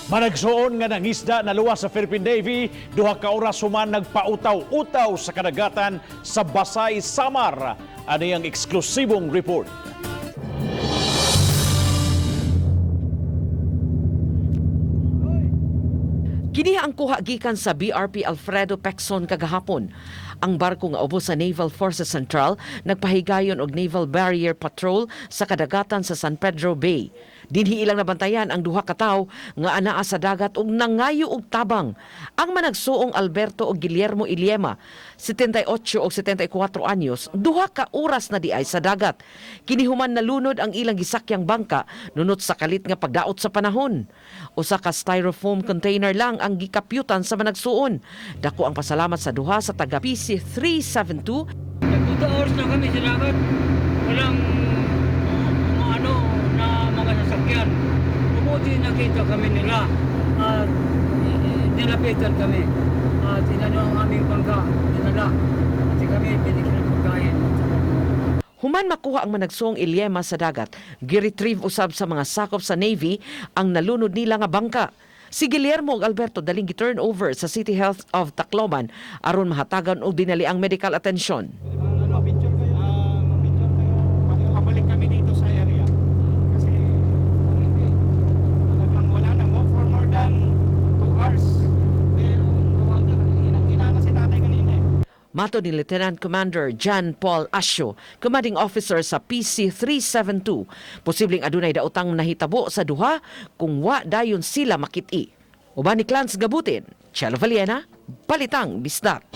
Managsuon nga nangisda na luwas sa Philippine Navy, 2 ka oras human nagpautaw-utaw sa kadagatan sa Basay, Samar. Ani ang eksklusibong report. Kini ang kuha gikan sa BRP Alfredo Pecson kagahapon. Ang barko nga ubos sa Naval Forces Central nagpahigayon og Naval Barrier Patrol sa kadagatan sa San Pedro Bay. Dinhi ilang nabantayan ang duha ka tawo nga anaa sa dagat ug nangayo og tabang. Ang managsuong Alberto og Guillermo Iliema, 78 og 74 anyos, 2 ka oras na diay sa dagat. Kini human nalunod ang ilang gisakyang bangka nunot sa kalit nga pagdaot sa panahon. Usa ka styrofoam container lang ang gikapyutan sa managsuon. Dako ang pasalamat sa duha sa taga PC 372. Nag 2 hours na kami sa dagat. Walang mga ano na mga sasakyan. Bumuti nakita kami nila at nilapitan kami. At inano ang aming bangka, dinala. At kami binigyan ng pagkain. Human makuha ang managsuong Iliema sa dagat, giretrieve usab sa mga sakop sa Navy ang nalunod nila nga bangka. Si Guillermo ug Alberto daling gi-turn over sa City Health of Tacloban aron mahatagan og dinali ang medical attention. Ano, picture kayo. Picture kayo. Pabalik kami dito sa area. Kasi talagang wala na mo for more than 2 hours. Pero hinang-hina na si tatay kanina eh. Matod ni Lieutenant Commander John Paul Asio, commanding officer sa PC 372, posibleng adunay daotang nahitabo sa duha kung wa dayon sila makit-i. Uban ni Clans Gabutin, Chelo Valiena, Balitang Bisdak.